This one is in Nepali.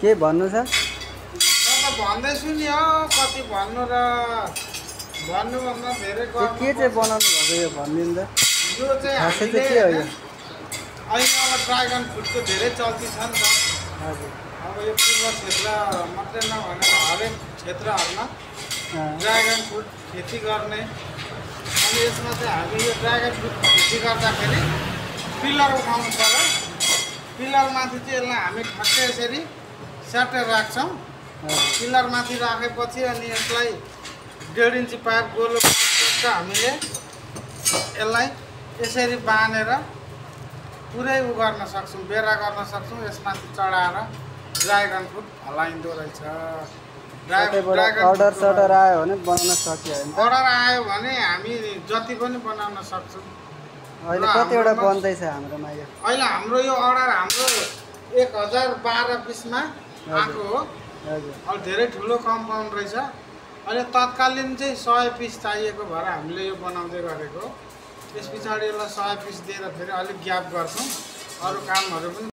के भन्नु छ? भन्दैछु नि हो कति भन्नु र भन्नुभन्दा धेरै के चाहिँ बनाउनु भएको यो भनिदिनु त। यो चाहिँ हामीले के हो यो? अहिले अब ड्रागन फ्रुटको धेरै चल्ती छ नि त। हजुर। अब यो पूर्व क्षेत्र मात्रै नभनेर हरेक क्षेत्रहरूमा ड्रागन फ्रुट खेती गर्ने। अनि यसमा चाहिँ हामी यो ड्रागन फ्रुट खेती गर्दाखेरि पिलर उठाउनु पर्यो। पिलरमाथि चाहिँ यसलाई हामी ठक्कै यसरी स्याटेर राख्छौँ। पिलरमाथि राखेपछि अनि यसलाई 1.5 इन्ची पाइप गोलो हामीले यसलाई यसरी बाँधेर पुरै उ गर्न सक्छौँ, बेरा गर्न सक्छौँ। यसमाथि चढाएर ड्रागन फ्रुट फलाइँदो रहेछ। अर्डर सडर आयो भने बनाउन सकियो होइन? अर्डर आयो भने हामी जति पनि बनाउन सक्छौँ। अहिले कतिवटा बन्दैछ हाम्रोमा यो? अहिले हाम्रो यो अर्डर हाम्रो 1012 पिसमा आएको हो। हजुर। अब धेरै ठुलो कम्पाउन्ड रहेछ। अहिले तत्कालीन चाहिँ 100 पिस चाहिएको भएर हामीले यो बनाउँदै गरेको। त्यस पछाडि यसलाई 100 पिस दिएर फेरि अलिक ग्याप गर्छौँ, अरू कामहरू पनि